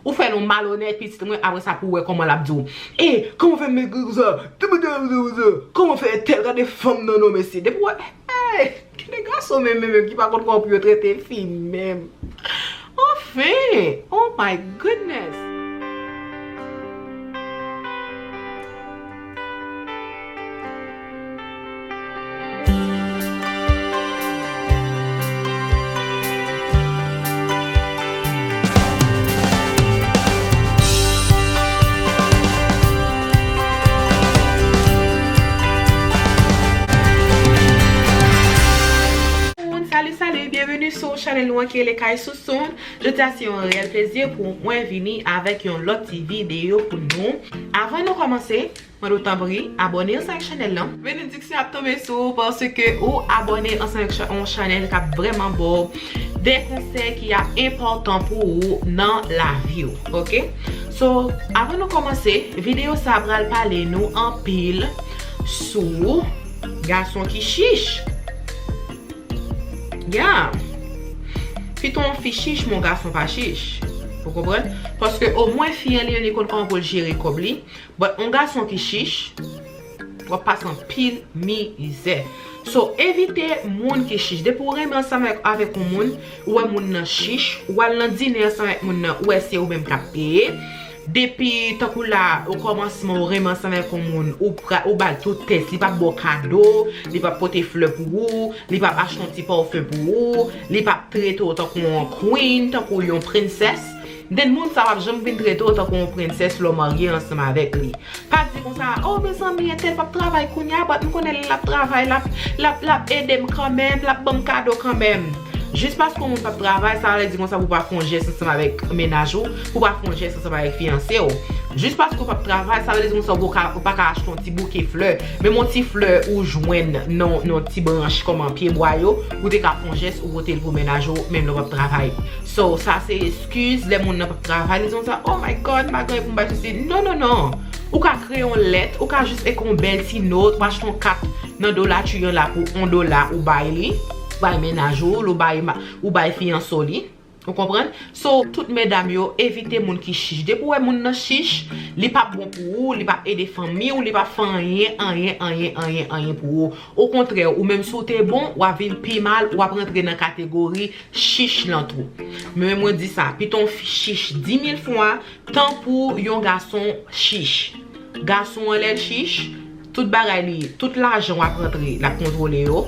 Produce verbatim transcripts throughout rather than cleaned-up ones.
Ou fè l yon malonèt pitit mwen, apre sa pou w wè kòman l ap di w. E, kòman fè m met gri konsa? Kòman fè entèl gade fanm nan non mesye? Depi w wè, hey, gen de gason menm, menm, menm ki pa konn kòman pou yo trete fi menm. Anfen, oh my goodness. Salut, salut, byenveni sou chanèl nou an ki rele Kay Sousoun. Jodi a se yon reyèl plezi pou mwen vini avèk yon lòt ti videyo pou nou. Avan nou kòmanse, mwen di w tanpri, abòne ansanm ak chanèl lan. Benediksyon ap tonbe sou ou paske ou abòne ansanm ak cha- yon chanèl k ap vrèman ba w de konsèy ki ap enpòtan pou ou nan lavi w, oke? So, avan nou kòmanse, videyo sa a pral pale nou anpil sou gason ki chich. Ya. Pito yon fi chich, men yon gason pa chich. Ou konprann? Paske omwen fi an li menm li konn kòman pou l jere kòb li. But yon gason ki chich, w ap pase anpil mizè. So, evite moun ki chich. Depi w renmen ansanm avèk, avèk yon moun, ou wè moun nan chich, ou al nan dine ansanm avèk moun nan, ou wè se ou menm k ap peye. Depi, tankou la, okòmansman, ou renmen ansanm avèk yon moun, ou pra, ou ba l tout tèt, li p ap ba w kado, li p ap pote flè pou ou, li p ap achte yon ti pafè pou ou, li p ap trete w tankou yon queen, tankou yon princess. Then moun sa p ap janm vin trete w tankou yon princess lè w marye ansanm avèk li. Pa di konsa, oh, mezanmi, entèl p ap travay kounye a, but m konnen lè l ap travay, l ap, l ap, l ap ede m kanmenm, l ap ban m kado kanmenm. Jis paske yon moun p ap travay, sa vle di konsa pou w pa fè yon jès ansanm avèk mennaj ou, pou w pa fè yon jès ansanm avèk fiyanse w. Jis paske w p ap travay, sa vle di konsa ou pa ka, ou pa ka achte yon ti bouke flè. Menm yon ti flè ou jwenn nan, nan ti branch kòman pye bwa yo, ou te ka fè yon jès ou pote l pou mennaj ou, menm lè w p ap travay. So, sa se eskiz lè moun nan p ap travay, li di konsa, oh my God, m pa gen pou m bay sesi. Non, non, non. Ou ka kreye yon lèt, ou ka jis ekri yon bèl ti not, ou achte yon kat nan Dollar Tree an la pou yon dola ou bay li, ou bay mennaj ou, ou bay, ou bay fiyanse w li. Ou konprann? So, tout medam yo, evite moun ki chich. Depi w wè moun nan chich, li p ap bon pou ou, li p ap ede fanmi w, li p ap fè anyen, anyen, anyen, anyen, anyen pou ou. Okontrè, ou menm si w te bon, w ap vin pi mal, w ap rantre nan kategori chich lan tou. Men mwen di sa, pito yon fi chich di mil fwa, tanpri yon gason chich. Gason an lè l chich, tout bagay li, tout lajan w ap rantre, l ap kontwole yo.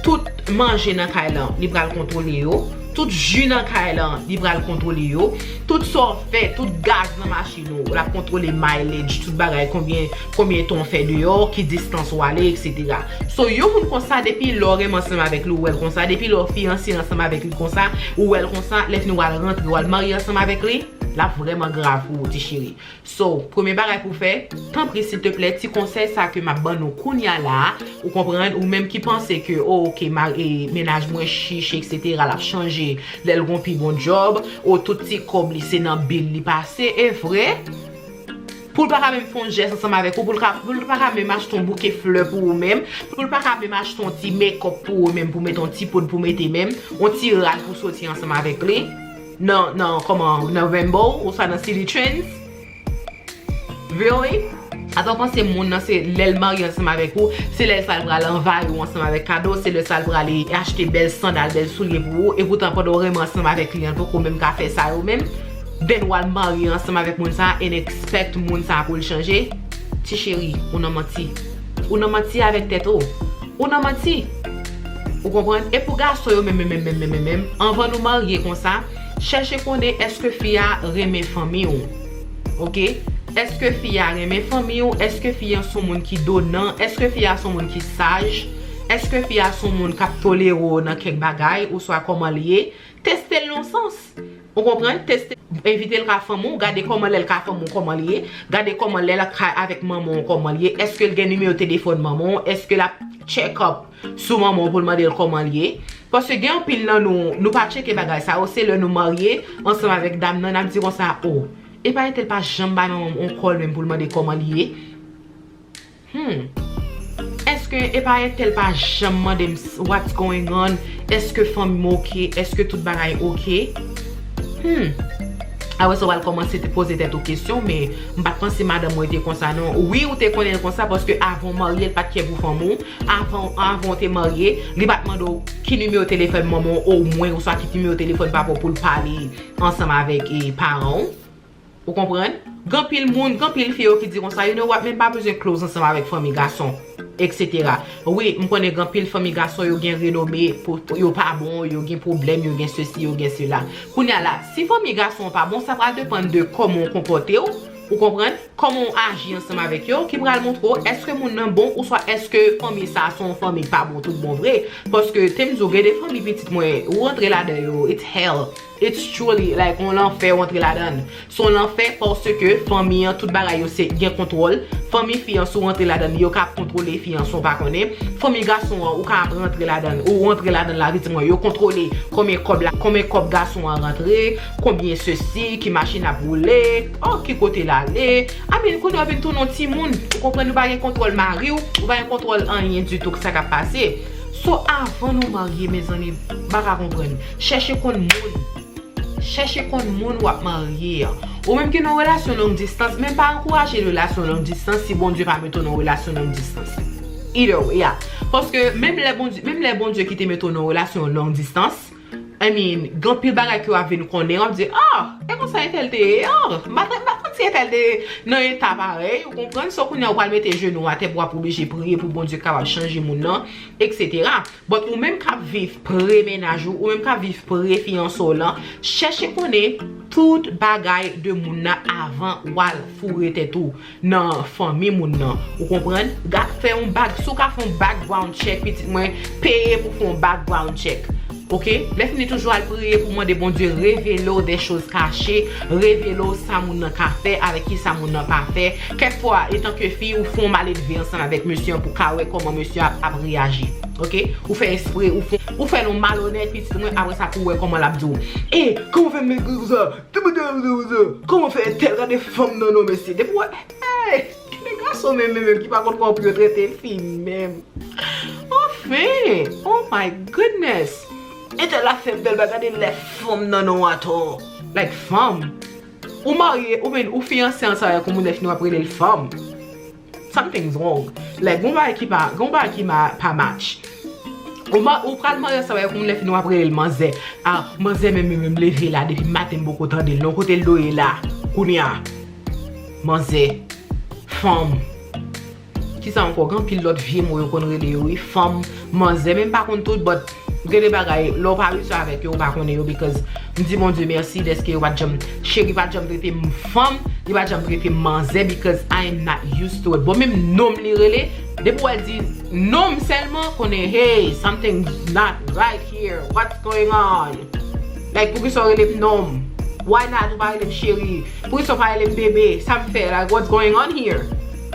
Tout manje nan kay lan, li pral kontwole yo. Tout ji nan kay lan, li pral kontwole yo. Tout sa w fè, tout gaz nan machin ou, l ap kontwole mileage, tout bagay, konbyen, konbyen tan w fè deyò, ki distans w ale, etsetera. So, yon moun konsa, depi lè w renmen ansanm avèk li, ou wè l konsa, depi lè w fiyanse ansanm avèk li konsa, ou wè l konsa, lè fini w al rantre, w al marye ansanm avèk li, l ap vrèman grav pou ou, ti cheri. So, premye bagay pou w fè, tanpri, silteplè, ti konsèy sa ke m ap ban nou kounye a la a, ou konprann, ou menm ki panse ke, oh, oke, ma-, e, mennaj mwen chich, etsetera, l ap chanje lè l gon pi bon djòb, oh, tout ti kòb li se nan bil li pase, e vre? Pou l pa ka menm fè yon jès ansanm avèk ou, pou l ka, pou l pa ka menm achte yon bouke flè pou ou menm, pou l pa ka menm achte yon ti makeup pou ou menm, pou mete yon ti poud pou mete menm, yon ti rad pou soti ansanm avèk li. Nan, nan, kòman, nan Rainbow, oswa nan Citi Trends? Really? Atò w panse moun nan se lè l marye ansanm avèk ou, se lè sa l pral anvayi w ansanm avèk kado, se lè sa l prale achte bèl sandal, bèl soulye pou ou, epoutan pandan w renmen ansanm avèk li an, poko menm ka fè sa yo menm. Then w al marye ansanm avèk moun sa and expect moun sa pou l chanje? Ti cheri, ou nan manti. Ou nan manti avèk tèt ou. Ou nan manti. Ou konprann? E pou gason yo menm, menm, menm, menm, menm, menm, anvan nou marye konsa, chèche konnen èske fi a renmen fanmi w. Oke? Èske fi a renmen fanmi w? Èske fi a se yon moun ki donan? Èske fi a se yon moun ki saj? Èske fi a se yon moun k ap tolere w nan kèk bagay, oswa kòman l ye? Teste l yon sans. Ou konprann? Teste, envite l ka fanmi w, gade kòman lè l ka fanmi w kòman l ye, gade kòman lè l ka avèk manman w kòman l ye, èske l gen nimewo telefòn manman w, èske l ap check up sou manman w pou l mande l kòman l ye. Paske gen anpil nan nou, nou pa tcheke bagay sa yo, se lè nou marye ansanm avèk dam nan, n ap di konsa, oh, epa entèl pa janm bay manman m yon call menm pou l mande kòman l ye. Hmm. Èske epa entèl pa janm mande m s-, what's going on? Èske fanmi m oke? Èske tout bagay oke? Hmm. Apre sa, w pral kòmanse te poze tèt ou kesyon, men m pa t panse madanm mwen te konsa non. Wi, ou te konnen l konsa, paske avan w marye, l pa t kè pou fanmi w. Avan, avan w te marye, li pa t mande w ki nimewo telefòn manman w, omwen, oswa ki nimewo telefòn papa w pou l pale ansanm avèk, e, paran w. Ou konprann? Gen anpil moun, gen anpil fi yo ki di konsa, "You know what, men m pa bezwen close ansanm avèk fanmi gason," et cetera. Wi, m konnen gen anpil fanmi gason yo gen renome, pou, pou yo pa bon, yo gen pwoblèm, yo gen sesi, yo gen sela. Kounye a la, si fanmi gason an pa bon, sa pral depann de kòman w konpòte w, ou konprann? Kòman w aji ansanm avèk yo, ki pral montre w èske moun nan bon, oswa èske fanmi sa a se yon fanmi ki pa bon tout bon vre. Paske te m di w, gen de fanmi pitit mwen, ou rantre ladan yo, it's hell. It's truly, like, yon lanfè w antre ladan l. Se yon lanfè paske fanmi an, tout bagay yo se gen kontwòl. Fanmi fi an, si w rantre ladan l, yo ka ap kontwole fi an san w pa konnen. Fanmi gason an, ou ka ap rantre ladan l, ou rantre ladan l la, pitit mwen, yo kontwole konbyen kòb la, konbyen kòb gason an rantre, konbyen sesi, ki machin ap woule, oh, ki kote l ale. I mean, kounye a w vin tounen yon timoun, ou konprann, ou pa gen kontwòl mari w, ou pa gen kontwòl anyen ditou sa k ap pase. So, avan nou marye, mezanmi, m pa ka konprann. Chèche konn moun. Chèche konn moun w ap marye an. Ou menm ki nan relasyon long distans, men pa ankouraje relasyon long distans si Bondye pa mete w nan relasyon long distans. Either way, yeah. Paske menm lè Bondye, menm lè Bondye kite mete w nan relasyon long distans, I mean, gen anpil bagay ke w ap vin konnen, w ap di, "Ah, e konsa entèl te ye, ah, m pa t, m pa t santi entèl te nan eta parèy," ou konprann? So, kounye a, ou pral mete jenou w atè pou w ap oblije priye pou Bondye kapab chanje moun nan, et cetera. But ou menm k ap viv pre mennaj ou, ou menm k ap viv pre fiyanse w lan, chèche konnen tout bagay de moun nan avan w al foure tèt ou nan fanmi moun nan. Ou konprann? Gad, fè yon bag, si w ka fè yon background check, pitit mwen, peye pou fè yon background check. Oke? Lè fini, toujou al priye pou mande Bondye revele w de choz kache, revele w sa moun nan ka fè, avèk ki sa moun nan pa fè. Kèk fwa, etanke fi, ou fè yon maledve ansanm avèk mesye an pou ka wè kòman mesye an ap, ap reyaji. Oke? Ou fè espre, ou fè, ou fè l yon malonèt, pitit mwen, apre sa pou wè kòman l ap di w. E, kòman fè m met konsa? Kòman fè entèl gade fanm nan non, mesye? Depi w wè, hey, gen de gason menm, menm, menm ki pa konn kòman pou yo trete fi menm. Anfen, oh my goodness. Entèl la fè m bèl bagay, gade lè fanm nan non atò. Like, fanm. Ou marye, ou menm, ou fiyanse ansanm avèk yon moun, lè fini w ap rele l fanm. Something's wrong. Like, gon bagay ki pa, gon bagay ki ma, pa match. Ou, ma, ou pral marye ansanm avèk moun, lè fini w ap rele l manzè. Ah, manzè menm, menm, menm leve la, depi maten m poko tande l non, kote l dwe ye la, kounye a. Manzè. Fanm. Kisa ankò? Gen anpil lòt vye mo yo konn rele yo, wi. Fanm, manzè, men m pa konn tout, but gen de bagay, lè w pa abitye avèk yo, ou pa konnen yo, because m di Bondye mèsi dèske yo pa t janm, cheri pa t janm trete m fanm, li pa t janm trete m manzè, because I am not used to it. Bon, menm non m li rele, depi w wè l di non m sèlman, konnen, hey, something not right here, what's going on? Like, poukisa w rele m non m? Why not ou pa rele m cheri? Poukisa w pa rele m bebe? Sa m fè? Like, what's going on here?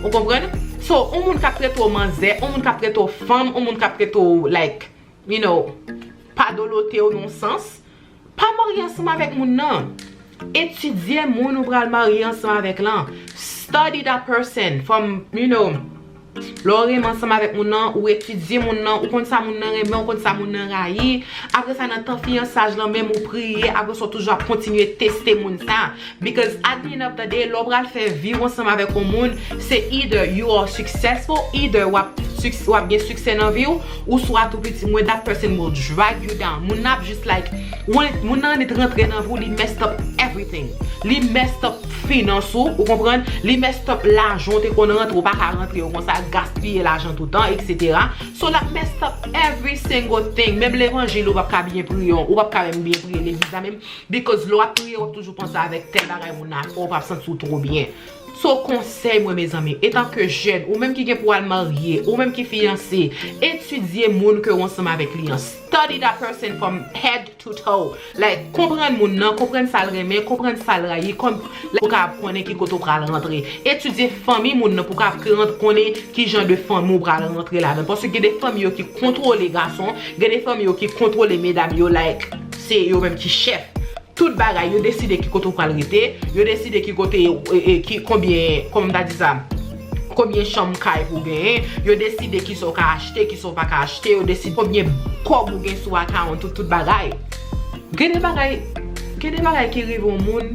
Ou konprann? So, yon moun k ap trete w manzè, yon moun k ap trete w fanm, yon moun k ap trete w, like, you know, pa dolote w nan sans, pa marye ansanm avèk moun nan. Etidye moun ou pral marye ansanm avèk lan. Study that person from, you know, lè w renmen ansanm avèk moun nan, ou etidye moun nan, ou konn sa moun nan renmen, ou konn sa moun nan rayi. Apre sa, nan tan fiyansaj lan menm, ou priye, apre sa, w toujou ap kontinye teste moun sa. Because at the end of the day, lè w pral fè vi w ansanm avèk yon moun, se either you are successful, either w ap, w ap gen siksè nan vi w, ou swa tou pitit mwen, that person will drag you down. Moun nan ap jis like, moun nan annik rantre nan vi w, li messed up everything. Li messed up finans ou, ou konprann? Li messed up lajan w te konn rantre, ou pa ka rantre yo konsa, gaspiye lajan toutan, et cetera. So, l ap messed up every single thing. Menm levanjil, ou p ap ka byen priye, ou p ap ka menm byen priye legliz la menm. Because lè w ap priye, w ap toujou panse avèk tèl bagay moun nan ap fè w, ou p ap santi w twò byen. So, konsèy mwen, mezanmi, etanke jèn, ou menm ki gen pou al marye, ou menm ki fiyanse, etidye moun ke w ansanm avèk li an. Study that person from head to toe. Like, konprann moun nan, konprann sa l renmen, konprann sa l rayi, kon, like, pou w kapab konnen ki kote w pral rantre. Etidye fanmi moun nan pou w kapab konnen ki jan de fanmi w pral rantre ladan. Paske gen de fanmi yo ki kontwole gason, gen de fanmi yo ki kontwole medam yo, like, se yo menm ki chèf. Tout bagay, yo deside ki kote w pral rete, yo deside ki kote, e, e, ki, konbyen, kòman m ta di sa, konbyen chanm kay pou w genyen, yo deside kisa w ka achte, kisa w pa ka achte, yo deside konbyen kòb ou gen sou akawont ou, tout bagay. Gen de bagay, gen de bagay ki rive yon moun,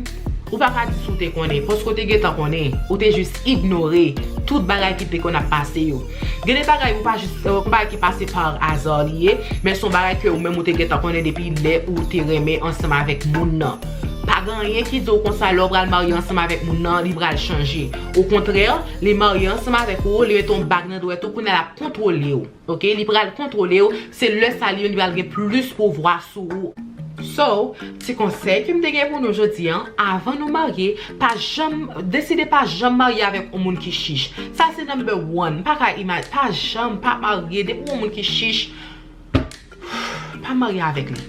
Ou pa ka di si w te konnen, paske w te gentan konnen, ou te jis ignore tout bagay ki te konn ap pase yo. Gen de bagay ou pa jis, yon bagay ki pase pa aza li ye, men se yon bagay ke ou menm ou te gentan konnen depi lè ou te renmen ansanm avèk moun nan. Pa gen anyen ki di w konsa lè w pral marye ansanm avèk moun nan, li pral chanje. Okontrè, li marye ansanm avèk ou, li mete yon bag nan dwèt ou, kounye a l ap kontwole w. Ok, li pral kontwole w, se lè sa li menm li pral gen plis pouvwa sou ou. So, ti konsèy ke m te gen pou nou jodi an, avan nou marye, pa janm, deside pa janm marye avèk yon moun ki chich. Sa se number one. M pa ka imaj, pa janm, pa marye, depi yon moun ki chich, pa marye avèk li.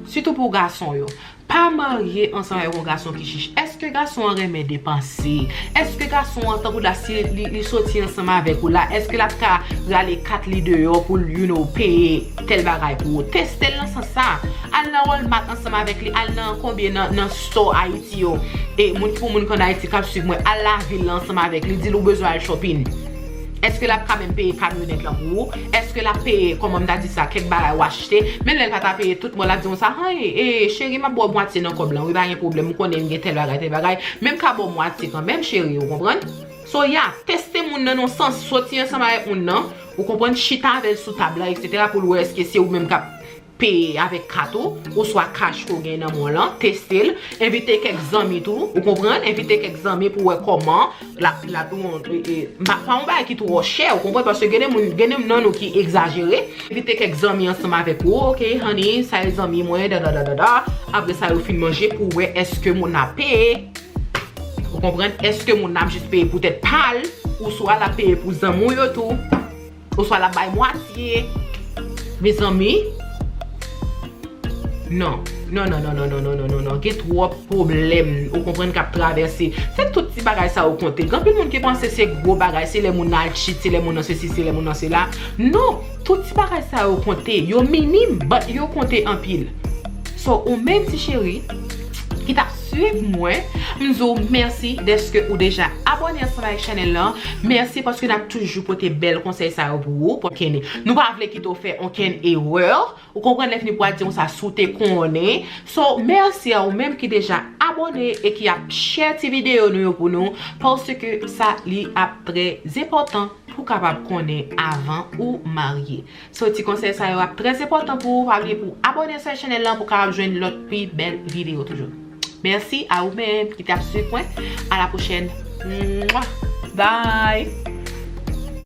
Sitou pou gason yo. Pa marye ansanm avèk yon gason ki chich. Èske gason an renmen depanse? Èske gason an, tankou la, si li, li soti ansanm avèk ou la, èske l ap ka rale kat li deyò pou l, you know, peye tèl bagay pou ou? Teste l nan sans sa. Al nan Walmart ansanm avèk li, al nan konbyen nan, nan store Ayiti yo. E moun, pou moun ki ann Ayiti k ap swiv mwen, al lavil la ansanm avèk li, di l ou bezwen al shopping. Èske l ap ka menm peye kamyonèt lan pou ou? Èske l ap peye, kòman m ta di sa, kèk bagay w achte? Men lè l pa ta peye tout mwa, l ap di konsa, hey, e, cheri, m ap ba w mwatye nan kòb lan, wi, pa gen pwoblèm, ou konnen m gen tèl bagay, tèl bagay, men m ka ba w mwatye kanmenm, cheri, ou konprann? So, ya, teste moun nan nan yon sans, soti ansanm avèk moun nan, ou konprann, chita avè l sou tab la, etsetera, pou l wè èske se ou menm k ap peye avèk kat ou, oswa kach ke w gen nan men w lan, teste l, envite kèk zanmi tou, ou konprann, envite kèk zanmi pou wè kòman l ap, l ap, e, e, pa, pa yon bagay ki twò chè, ou konprann, paske gen de moun, gen de nan nou ki egzajere, envite kèk zanmi ansanm avèk ou, ok, honey, sa e zanmi mwen, da, da, da, da, da, apre sa yo fin manje pou wè èske moun nan ap peye, ou konprann, èske moun nan ap jis peye poutèt pa l, oswa l ap peye pou zanmi w yo tou. Oswa l ap bay mwatye. Mezanmi, non. Non, non, non, non, non, non, non, non, non. Gen twòp pwoblèm, ou konprann, k ap travèse. Se tout ti bagay sa yo konte. Gen anpil moun ki panse se gwo bagay, se lè moun nan al cheat, se lè moun nan sesi, se lè moun nan sela. Non, tout ti bagay sa yo konte. Yo minim, but yo konte anpil. So, ou menm ti cheri, ki t ap swiv mwen, m di w mèsi dèske ou deja abòne ansanm avèk chanèl lan. Mèsi paske n ap toujou pote bèl konsèy sa yo pou ou. Paske nou pa vle kite w fè okenn erè. Ou konprann, lè fini pou w al di konsa si w te konnen. So, mèsi a ou menm ki deja abòne e ki ap share ti videyo nou yo pou nou, paske sa li ap trè enpòtan pou w kapab konnen avan ou marye. So, ti konsèy sa yo ap trè enpòtan pou ou. Pa bliye pou w abòne sou chanèl lan pou w kapab jwenn lòt pi bèl videyo toujou. Mèsi a ou menm ki t ap swiv mwen. A la pwochèn. Mwah! Bye!